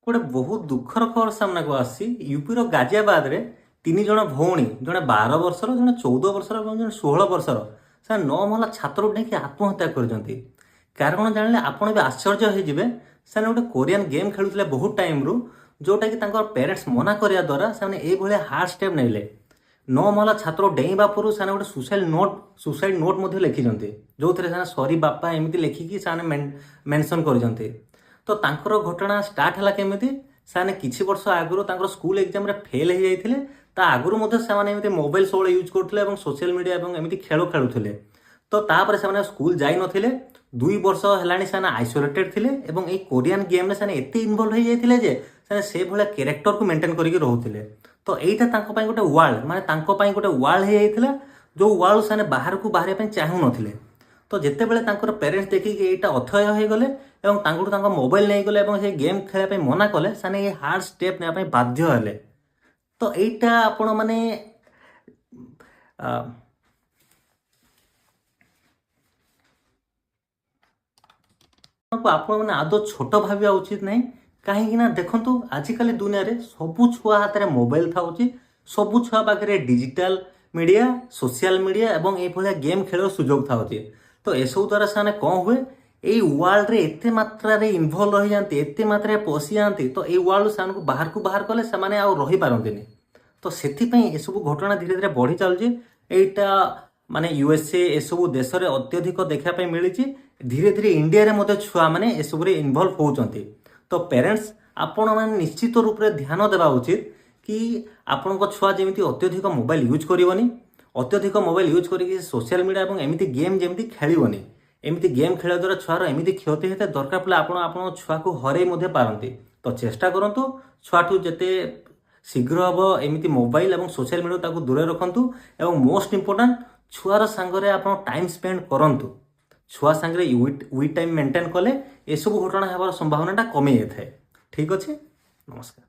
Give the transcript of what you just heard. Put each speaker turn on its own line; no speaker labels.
ଗୋଟେ ବହୁତ ଦୁଃଖର ଖବର ସାମ୍ନାକୁ ଆସିଛି। ୟୁପିର ଗାଜିଆବାଦରେ 3 ଜଣ ଭଉଣୀ, ଜଣେ 12 ବର୍ଷର, ଜଣେ 14 ବର୍ଷର ଏବଂ ଜଣେ 16 ବର୍ଷର, ସେମାନେ 9 ମହଲା ଛାତରୁ ଡେଇଁକି ଆତ୍ମହତ୍ୟା କରିଛନ୍ତି। କାରଣ ଜାଣିଲେ ଆପଣ ବି ଆଶ୍ଚର୍ଯ୍ୟ ହେଇଯିବେ। ସେମାନେ ଗୋଟେ କୋରିଆନ ଗେମ୍ ଖେଳୁଥିଲେ ବହୁତ ଟାଇମ୍ରୁ, ଯେଉଁଟାକି ତାଙ୍କର ପ୍ୟାରେଣ୍ଟସ୍ ମନା କରିବା ଦ୍ୱାରା ସେମାନେ ଏଇଭଳିଆ ହାର୍ଡ ଷ୍ଟେପ୍ ନେଲେ। 9 ମହଲା ଛାତରୁ ଡେଇଁବା ପୂର୍ବରୁ ସେମାନେ ଗୋଟେ ସୁସାଇଡ୍ ନୋଟ୍ ମଧ୍ୟ ଲେଖିଛନ୍ତି, ଯେଉଁଥିରେ ସେମାନେ "ସରି ବାପା" ଏମିତି ଲେଖିକି ସେମାନେ ମେନସନ୍ କରିଛନ୍ତି। ତ ତାଙ୍କର ଘଟଣା ଷ୍ଟାର୍ଟ ହେଲା କେମିତି? ସେମାନେ କିଛି ବର୍ଷ ଆଗରୁ ତାଙ୍କର ସ୍କୁଲ ଏକ୍ଜାମରେ ଫେଲ୍ ହେଇଯାଇଥିଲେ। ତା ଆଗରୁ ମଧ୍ୟ ସେମାନେ ଏମିତି ମୋବାଇଲ ସବୁବେଳେ ୟୁଜ୍ କରୁଥିଲେ ଏବଂ ସୋସିଆଲ ମିଡ଼ିଆ ଏବଂ ଏମିତି ଖେଳ ଖେଳୁଥିଲେ। ତ ତାପରେ ସେମାନେ ସ୍କୁଲ ଯାଇନଥିଲେ। 2 ବର୍ଷ ହେଲାଣି ସେମାନେ ଆଇସୋଲେଟେଡ୍ ଥିଲେ ଏବଂ ଏଇ କୋରିଆନ ଗେମ୍ରେ ସେମାନେ ଏତେ ଇନଭଲ୍ଭ ହେଇଯାଇଥିଲେ ଯେ ସେମାନେ ସେଇଭଳିଆ କ୍ୟାରେକ୍ଟରକୁ ମେଣ୍ଟେନ୍ କରିକି ରହୁଥିଲେ। ତ ଏଇଟା ତାଙ୍କ ପାଇଁ ଗୋଟେ ୱାର୍ଲଡ, ମାନେ ତାଙ୍କ ପାଇଁ ଗୋଟେ ୱାର୍ଲଡ ହେଇଯାଇଥିଲା, ଯେଉଁ ୱାର୍ଲଡ ସେମାନେ ବାହାରକୁ ବାହାରିବା ପାଇଁ ଚାହୁଁନଥିଲେ। ତ ଯେତେବେଳେ ତାଙ୍କର ପ୍ୟାରେଣ୍ଟସ୍ ଦେଖିକି ଏଇଟା ଅଥୟ ହେଇଗଲେ ଏବଂ ତାଙ୍କଠୁ ତାଙ୍କ ମୋବାଇଲ ନେଇଗଲେ ଏବଂ ସେ ଗେମ୍ ଖେଳିବା ପାଇଁ ମନା କଲେ, ସେମାନେ ଏଇ ହାର୍ଡ ଷ୍ଟେପ୍ ନେବା ପାଇଁ ବାଧ୍ୟ ହେଲେ। ତ ଏଇଟା ଆପଣମାନେ ଆପଣମାନେ ଆଦୌ ଛୋଟ ଭାବିବା ଉଚିତ ନାହିଁ। କାହିଁକି ନା ଦେଖନ୍ତୁ, ଆଜିକାଲି ଦୁନିଆରେ ସବୁ ଛୁଆ ହାତରେ ମୋବାଇଲ ଥାଉଛି, ସବୁ ଛୁଆ ପାଖରେ ଡିଜିଟାଲ ମିଡ଼ିଆ, ସୋସିଆଲ ମିଡ଼ିଆ ଏବଂ ଏଇଭଳିଆ ଗେମ୍ ଖେଳିବାର ସୁଯୋଗ ଥାଉଛି। ତ ଏସବୁ ଦ୍ୱାରା ସେମାନେ କ'ଣ ହୁଏ, ଏଇ ୱାର୍ଲଡରେ ଏତେ ମାତ୍ରାରେ ଇନଭଲ୍ଭ ରହିଯାଆନ୍ତି, ଏତେ ମାତ୍ରାରେ ପଶିଯାଆନ୍ତି, ତ ଏଇ ୱାର୍ଲଡରୁ ସେମାନଙ୍କୁ ବାହାରକୁ ବାହାର କଲେ ସେମାନେ ଆଉ ରହିପାରନ୍ତିନି। ତ ସେଥିପାଇଁ ଏସବୁ ଘଟଣା ଧୀରେ ଧୀରେ ବଢ଼ି ଚାଲୁଛି। ଏଇଟା ମାନେ ୟୁଏସଏ ଏସବୁ ଦେଶରେ ଅତ୍ୟଧିକ ଦେଖିବା ପାଇଁ ମିଳିଛି। ଧୀରେ ଧୀରେ ଇଣ୍ଡିଆରେ ମଧ୍ୟ ଛୁଆମାନେ ଏସବୁରେ ଇନଭଲ୍ଭ ହେଉଛନ୍ତି। ତ ପ୍ୟାରେଣ୍ଟସ୍, ଆପଣମାନେ ନିଶ୍ଚିତ ରୂପରେ ଧ୍ୟାନ ଦେବା ଉଚିତ କି ଆପଣଙ୍କ ଛୁଆ ଯେମିତି ଅତ୍ୟଧିକ ମୋବାଇଲ ୟୁଜ୍ କରିବନି, ଅତ୍ୟଧିକ ମୋବାଇଲ ୟୁଜ୍ କରିକି ସୋସିଆଲ ମିଡ଼ିଆ ଏବଂ ଏମିତି ଗେମ୍ ଯେମିତି ଖେଳିବନି। ଏମିତି ଗେମ୍ ଖେଳିବା ଦ୍ୱାରା ଛୁଆର ଏମିତି କ୍ଷତି ହେଇଥାଏ, ଦରକାର ପଡ଼ିଲେ ଆପଣ ଆପଣଙ୍କ ଛୁଆକୁ ହରେଇ ମଧ୍ୟ ପାରନ୍ତି। ତ ଚେଷ୍ଟା କରନ୍ତୁ, ଛୁଆଠୁ ଯେତେ ଶୀଘ୍ର ହେବ ଏମିତି ମୋବାଇଲ ଏବଂ ସୋସିଆଲ ମିଡ଼ିଆ ତାକୁ ଦୂରରେ ରଖନ୍ତୁ ଏବଂ ମୋଷ୍ଟ ଇମ୍ପୋର୍ଟାଣ୍ଟ, ଛୁଆର ସାଙ୍ଗରେ ଆପଣ ଟାଇମ୍ ସ୍ପେଣ୍ଡ କରନ୍ତୁ। ଛୁଆ ସାଙ୍ଗରେ we time maintain କଲେ ଏସବୁ ଘଟଣା ହେବାର ସମ୍ଭାବନାଟା କମି ଯାଇଥାଏ। ଠିକ୍ ଅଛି, ନମସ୍କାର।